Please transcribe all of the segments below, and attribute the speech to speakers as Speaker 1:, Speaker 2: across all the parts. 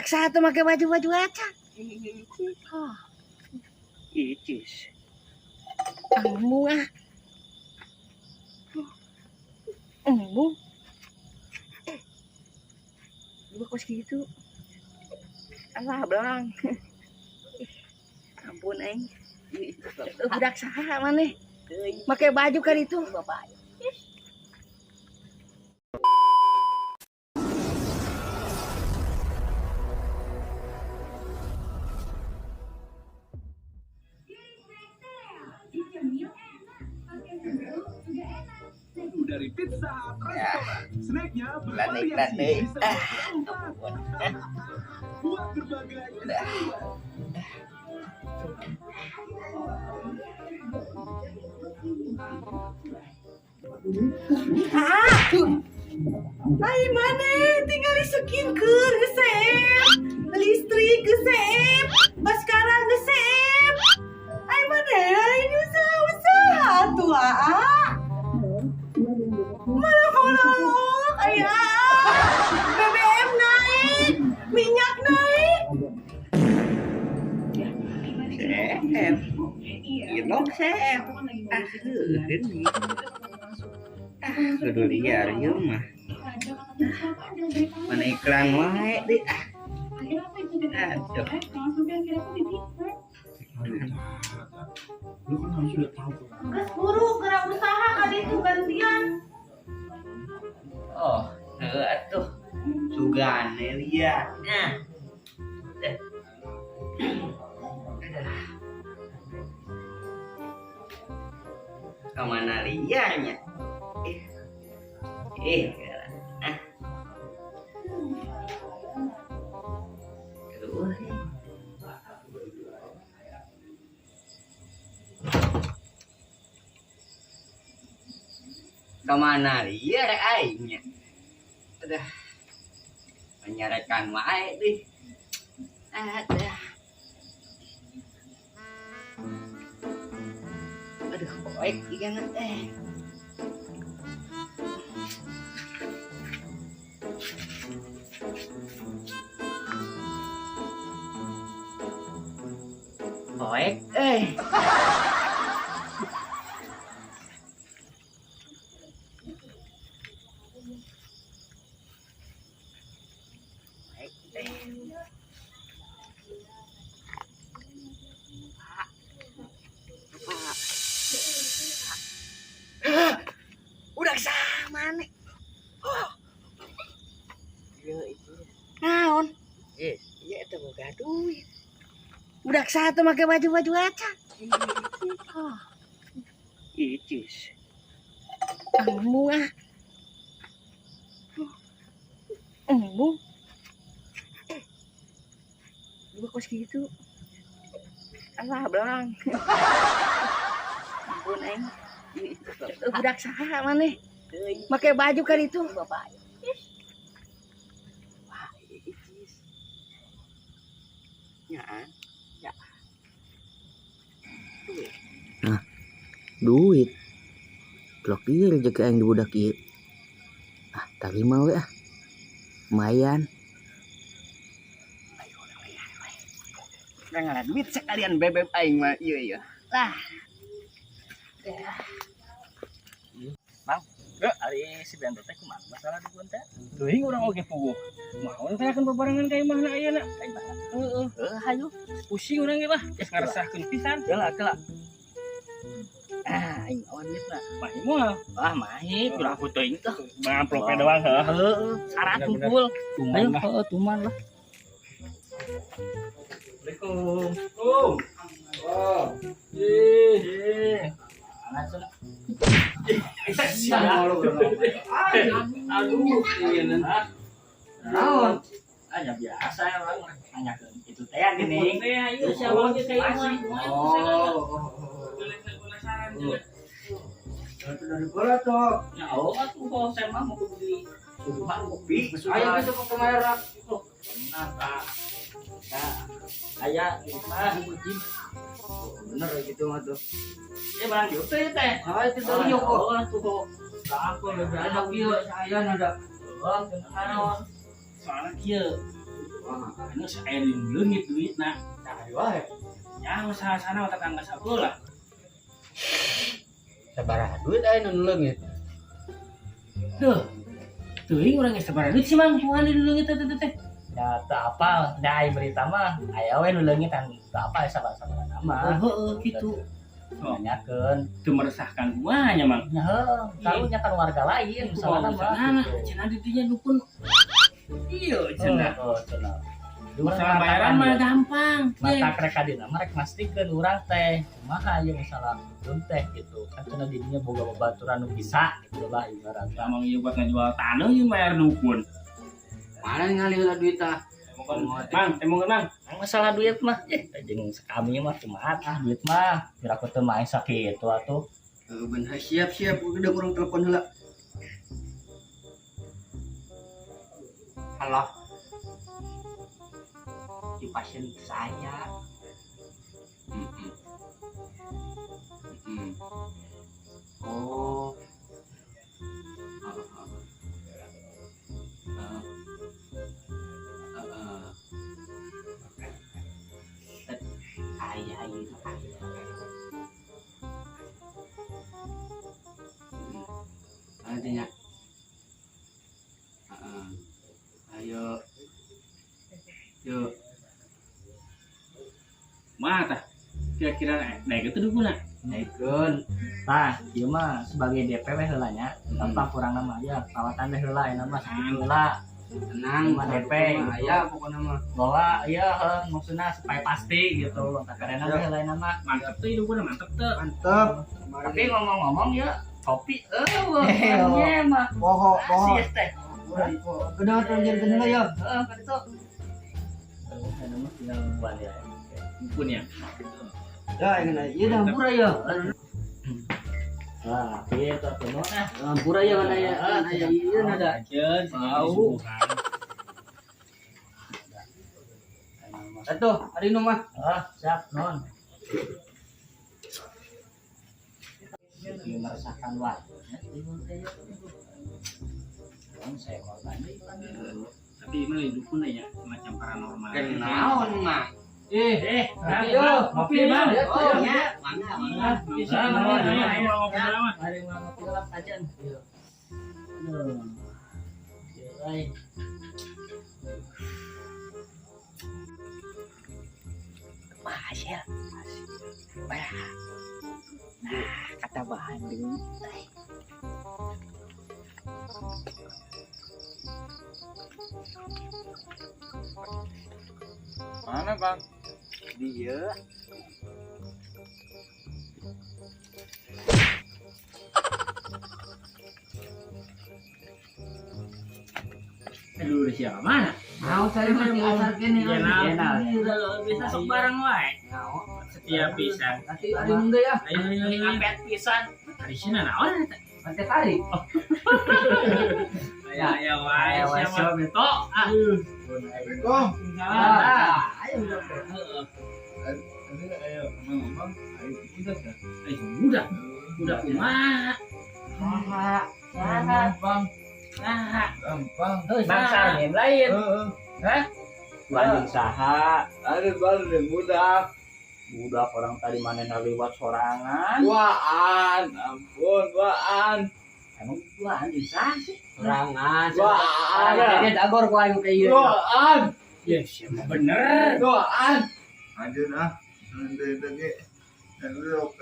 Speaker 1: Budak satu make baju-baju acan. Oh. Icis. Embung ah. Embung. Dua kos gitu. Alah belang. Ampun aing. Budak saha maneh? Make baju kan itu.
Speaker 2: Bapak.
Speaker 3: Dari Pizza Hut Restoran. Snacknya
Speaker 1: Iklan,
Speaker 3: bervariasi,
Speaker 1: iklan.
Speaker 3: bisa buat berempat. Buat berbagai keseruan.
Speaker 4: Ay, mana tinggal skincare geseep, listrik geseep, maskara geseep. Ay, mana ini usaha-usaha tuh, ah. Malah kolok, ay, ah. BBM naik, minyak naik.
Speaker 1: Seep. Ilok seep. Ah, heuh. Ah, kudu liar ieu mah. Mana iklan wae deui ah. Aduh.
Speaker 3: Lu kan harus udah tahu.
Speaker 4: Geus buru gerak usaha kali itu gantian.
Speaker 1: Oh, heuh atuh. Sugane liat. Nah. Dah. Aduh. Kamana liarnya? Eh. Eh, ah. Aduh. Kamana liar aingnya? Aduh. Menyarekan wae deh. Aduh. Aduh, poek ieu teh. Poek eh. Poek eh. Pak. Pak. Udah sama nih. Oh. Naon? Iya itu boga duit. Budak satu make baju-baju acan. Oh. Icis. Embung ah. Embung. Dua kos gitu. Alah belang. Ampun aing. Budak saha maneh? Make baju kan itu.
Speaker 2: Bapak.
Speaker 1: Wah, icis. Nyaan. Ya. Duit.
Speaker 5: Nah, duit. Blok ieu rezeki aing di budak ieu. Ah, tarima we ah. Lumayan.
Speaker 1: Ayo, ayo, ayo. Nggak duit sekalian bebek aing mah ieu ieu. Lah.
Speaker 6: Bang, ari si Bento teh kumaha masalah di teh? Teuing urang oge puguh. Maon teh akan bebarengan ka imahna ayeuna. Heeh.
Speaker 2: Heuh, hayu.
Speaker 6: Pusing urang ge lah, geus ngaresahkeun pisan.
Speaker 2: Kela, kela. Ah, aing awan duitna.
Speaker 6: Mahi moal.
Speaker 2: Wah, mahi, piraku teuing teh.
Speaker 6: Amplop doang heuh.
Speaker 2: Heeh, syarat
Speaker 6: Bener-bener.
Speaker 2: kumpul.
Speaker 6: Tuman
Speaker 2: Ayo,
Speaker 6: lah.
Speaker 2: heeh, tuman lah.
Speaker 6: Assalamualaikum. Oh. Oh. Ih. Aduh,
Speaker 2: Naon?
Speaker 6: Ah, ya biasa emang nanyakeun itu teh
Speaker 2: gini.
Speaker 6: Teh, ieu siapa ge ka imah.
Speaker 2: Oh.
Speaker 6: Penasaran juga.
Speaker 2: Dari bola tuh.
Speaker 6: Ya, oh, atuh kalau saya mah mau beli suguhan kopi.
Speaker 2: Ayo kita ke kamera.
Speaker 6: Oh, benar, Pak. Ya, aya mah.
Speaker 2: Bener gitu mah tuh.
Speaker 6: Ya barang dieu teh teh.
Speaker 2: Ah, itu dari Yoko.
Speaker 6: Oh, atuh kok. Aku lebih
Speaker 2: Ada
Speaker 6: ada
Speaker 2: kieu saya ada.
Speaker 6: Oh, naon. Soalnya kieu. Anu aya nu leungit duitna.
Speaker 2: Nah, wae.
Speaker 6: Ya masalah sana tetangga sabelah.
Speaker 2: Sabaraha duit aya nu leungit?
Speaker 6: Duh. Teuing urang geus sabaraha duit sih Mang, kumaha nu leungit teh teh teh.
Speaker 7: Ya teu apal, da ai berita mah aya we nu leungit kan teu apal sabaraha mah.
Speaker 6: Oh, heeh kitu.
Speaker 7: Nanyakeun.
Speaker 6: Teu meresahkan kumaha nya Mang.
Speaker 7: Nya heuh, karunya kan warga lain misalnya mah.
Speaker 6: Nah, cenah di dinya dukun. Iya cenah.
Speaker 7: Oh, cenah.
Speaker 6: Masalah bayaran mah gampang.
Speaker 7: Mata rek kadina mah rek mastikeun urang teh kumaha ieu masalah dukun teh gitu. Kan cenah di dinya boga babaturan nu bisa gitu lah ibaratna.
Speaker 6: Emang ieu buat ngajual tanah ieu bayar dukun.
Speaker 2: Mana ningali heula duit tah?
Speaker 6: Mang, emang Mang.
Speaker 7: Masalah duit mah, jeung kami mah kumaha ah duit mah, piraku teu main sakitu atuh.
Speaker 2: Heeh bener, siap-siap udah kurang telepon heula. Halo. Di pasien saya. Oh. Ayah, ayah. Nantinya. Ayo. Yuk.
Speaker 6: Mah tah. Kira-kira naik itu dukun.
Speaker 2: Naikeun.
Speaker 7: Nah, ieu mah sebagai DP we heula nya. Tanpa kurang nama ya, pawatan we heula eta mah sakitu heula.
Speaker 2: Tenang,
Speaker 7: Mah DP gitu.
Speaker 2: Aya pokokna mah.
Speaker 7: Bahwa ieu heuh maksudna supaya pasti gitu. Karena we heula eta mah.
Speaker 6: Mantep tuh dukun, mantep tuh.
Speaker 2: Mantep.
Speaker 7: Tapi ngomong-ngomong ya, kopi eueuh nya mah.
Speaker 2: Poho, poho.
Speaker 7: Sia teh.
Speaker 2: Udah terjadi heula ya.
Speaker 7: Heeh, kan itu. Heuh, eta mah tinggal nungguan ya.
Speaker 6: Dukun ya.
Speaker 2: Ya, ini ieu dah hampura ya.
Speaker 7: Wah, kitu atuh nu ah.
Speaker 2: Hampura ya mana ya? Aya ieu nada.
Speaker 6: Tahu.
Speaker 2: Atuh, ari nu mah.
Speaker 7: Ah, siap, non. Ieu meresahkan wae. Saya korban.
Speaker 6: Tapi ini lain dukun ya, semacam paranormal.
Speaker 2: Kenaon mah.
Speaker 6: Ayo, ngopi, Bang.
Speaker 2: Oh, ya. Mangga, mangga.
Speaker 6: Bisa, mangga, ayo, ngopi dulu, mah.
Speaker 7: Mari ngopi lah kajian. Iya. Aduh. Iya,
Speaker 5: Wah, hasil. Wah. Nah, kata bahan deui.
Speaker 1: Mana, Bang?
Speaker 5: Dia.
Speaker 6: Aduh, siapa mana?
Speaker 2: Mau saya masih asar kene.
Speaker 6: Ya, nah, bisa sok bareng wae. Setiap pisan.
Speaker 2: Nanti ari nu ya.
Speaker 6: Ayo, ayo, ayo.
Speaker 7: Apet pisan.
Speaker 6: Ari sina naon eta?
Speaker 2: Nanti kari.
Speaker 6: Ayo, ayo wae,
Speaker 7: Ayo,
Speaker 6: siapa?
Speaker 7: siapa beto? Ah.
Speaker 8: Assalamualaikum.
Speaker 6: Salah.
Speaker 2: Ayo udah.
Speaker 6: Heeh.
Speaker 8: Ayo, ngomong-ngomong, ayo udah ya.
Speaker 6: Eh, udah. Udah kumaha?
Speaker 7: Saha.
Speaker 8: Gampang,
Speaker 6: Saha.
Speaker 8: gampang.
Speaker 7: Bang Sarmin lain.
Speaker 8: Heeh.
Speaker 7: Bandung saha.
Speaker 8: Ada baru budak.
Speaker 7: Budak orang tadi mana liwat sorangan.
Speaker 8: Duaan, ampun, duaan.
Speaker 7: Emang gua anjing saha sih?
Speaker 2: Sorangan.
Speaker 8: Duaan.
Speaker 2: Dia dagor ku aing ka ieu.
Speaker 8: Duaan,
Speaker 6: Ya, siapa bener.
Speaker 8: duaan. Lanjut ah, nanti lagi.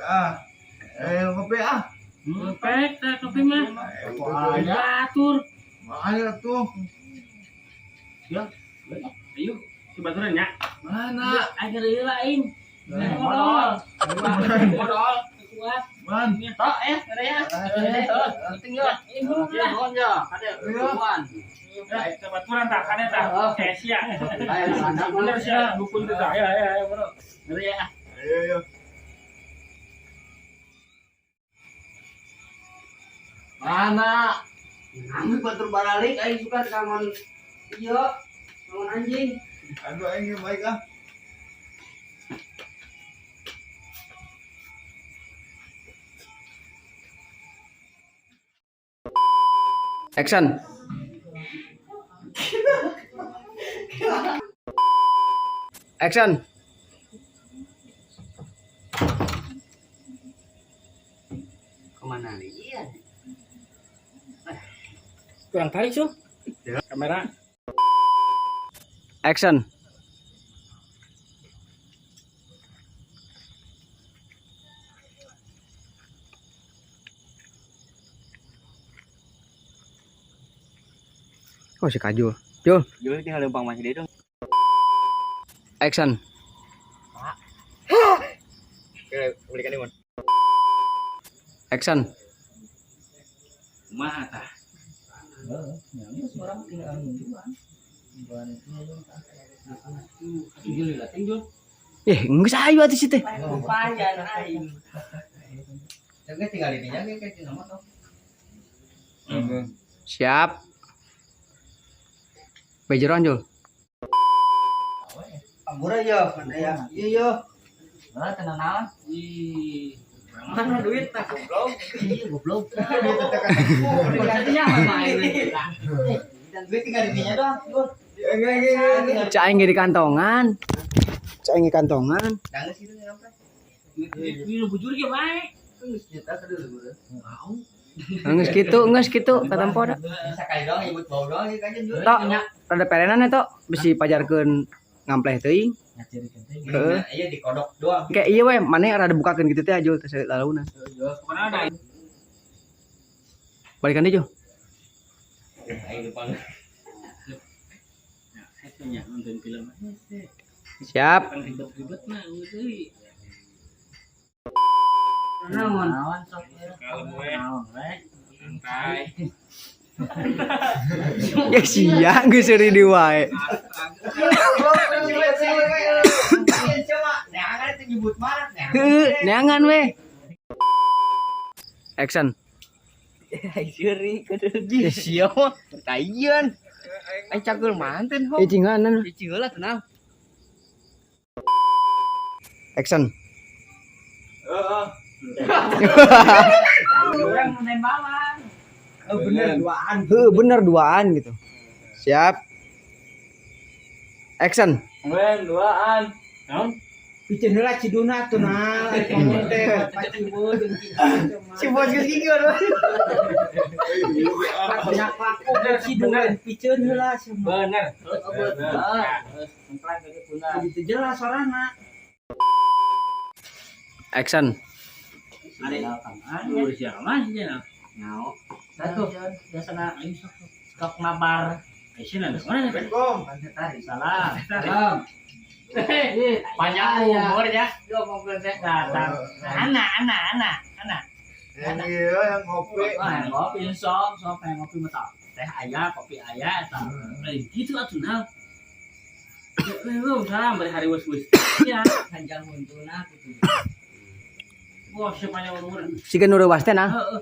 Speaker 8: Ah, ngopi ah.
Speaker 6: Pek, teh kopi mah.
Speaker 8: Ayo,
Speaker 6: Atur.
Speaker 8: Makanya tuh.
Speaker 6: Ayo, sebaturan ya.
Speaker 8: Mana?
Speaker 6: Ayo ieu lain.
Speaker 7: Modal.
Speaker 6: Modal. Kuat.
Speaker 8: Man.
Speaker 7: Tok ya, ada ya.
Speaker 2: Penting ya.
Speaker 6: Iya,
Speaker 2: Nuhun ya. Kade nuhun.
Speaker 6: Sebaturan tak kane tak. Kayak sia.
Speaker 2: Ayo sana.
Speaker 6: Bener sia, dukun teh. Ayo, ayo, ayo, bro.
Speaker 7: Ngeri ya.
Speaker 8: Ayo, ayo.
Speaker 2: Mana? Nami batur baralik aing suka kangon ieu, kangon anjing.
Speaker 8: Aduh, aing baik ah.
Speaker 2: Action.
Speaker 5: Action.
Speaker 2: Kemana nih? Iya.
Speaker 6: Kurang tarik, Sul. Kamera.
Speaker 5: Action. Oh si Kajul. Jul,
Speaker 1: Jul tinggal lempang masih dia dong.
Speaker 5: Action.
Speaker 1: Belikan ini.
Speaker 5: Action.
Speaker 6: Kumaha tah?
Speaker 7: Heeh, nya geus urang tinggal nungguan. Nungguan itu.
Speaker 6: Jul leutik, Jul.
Speaker 5: Eh, geus ayo atuh sih teh.
Speaker 2: Lumayan aing.
Speaker 1: Tapi tinggal ini aja kayak cina mah.
Speaker 5: Siap. Bejeron Jul.
Speaker 2: Murah ya, mana ya? Iya yo.
Speaker 7: Heeh, tenang naon?
Speaker 6: Ih, mana duit tah goblok.
Speaker 7: Iya, goblok.
Speaker 2: Maksudnya apa ini? Dan duit tinggal di dinya doang, Jul.
Speaker 5: Cak aing ge di kantongan. Cak aing ge kantongan.
Speaker 1: Jangan sih itu nyampe.
Speaker 6: Ini nu bujur ge bae.
Speaker 2: Juta ke dulu.
Speaker 5: Geus kitu katempo da.
Speaker 1: Bisa kali doang nyebut bau doang gitu aja Jul.
Speaker 5: Tok, rada perenan nya tok, bisi pajarkeun ngampleh teuing.
Speaker 7: Ngacirikeun teh.
Speaker 5: Heeh.
Speaker 1: Iya dikodok doang.
Speaker 5: Kayak iya we, maneh rada bukakeun gitu teh Jul teh lalaunan.
Speaker 6: Pokoknya ada.
Speaker 5: Balikan deui Jul.
Speaker 1: Aing depan.
Speaker 6: Nah, nya nonton film.
Speaker 5: Siap.
Speaker 6: Kan ribet-ribet mah euy.
Speaker 2: Naon?
Speaker 7: Naon sok ieu?
Speaker 6: Kalem we.
Speaker 7: Naon we?
Speaker 6: Santai.
Speaker 5: Ya sia geus seuri di wae. Heuh, neangan we. Action.
Speaker 1: Seuri kudu.
Speaker 5: Ya sia mah.
Speaker 1: Taieun. Aing cagul manten ho.
Speaker 5: Eh cinganan.
Speaker 1: Cicing heula tenang.
Speaker 5: Action.
Speaker 7: Urang nembalan.
Speaker 2: Oh bener duaan.
Speaker 5: Heuh, bener duaan gitu. Siap. Action.
Speaker 6: Wen duaan. Naon?
Speaker 2: Piceun heula Ciduna tuh nah, ngomong teh Pacibun jeung
Speaker 5: Si bos geus kieu.
Speaker 2: Banyak laku Ciduna piceun heula semua.
Speaker 6: Bener.
Speaker 7: Bener. Sempran ke puna.
Speaker 2: Begitu jelas sorana.
Speaker 5: Action.
Speaker 6: Ada urus yang mah sih cenah.
Speaker 7: Nyao. Satu biasana sok mabar.
Speaker 6: Aisyah mana teh?
Speaker 7: Salam.
Speaker 2: Salam.
Speaker 7: Panjang umur ya. Yo ngomongkeun teh datang. Anak anak anak anak.
Speaker 8: Yang iya yang ngopi.
Speaker 7: Wah, ngopi sok sok pengen ngopi mah tah. Teh aya, kopi aya eta.
Speaker 6: Lain gitu atuh nah. Belum salam bari hari wes-wes. Ya,
Speaker 2: Panjang huntuna gitu.
Speaker 6: wah sepanjang umur.
Speaker 5: Siga nu reuwas teh nah.
Speaker 6: Heeh.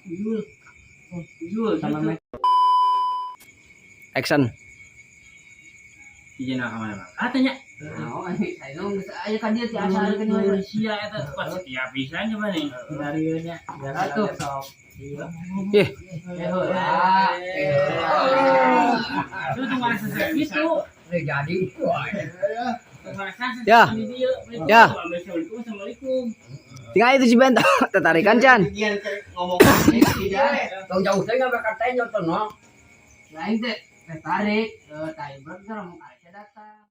Speaker 6: Jul. Jul
Speaker 7: Sama
Speaker 6: sama
Speaker 5: Action.
Speaker 6: Ieu ka mana mah? Katanya
Speaker 2: Naon anjing saya geus aya ka dieu ti asa
Speaker 6: Urus Indonesia eta pas setiap pisan coba nih.
Speaker 7: Dari ieu nya. Biasa sok. Iya.
Speaker 5: Ih,
Speaker 7: Eh heula.
Speaker 6: Itu tuh ngerasa gitu.
Speaker 2: Jadi.
Speaker 5: Ya. Ya.
Speaker 6: Assalamualaikum, assalamualaikum.
Speaker 5: tinggal itu si Bento tertarikan Chan.
Speaker 1: Ngomong
Speaker 2: Tong jauh teh nggak bakal teh nyoto no. Lain teh tertarik, timer ngomong Aisyah datang.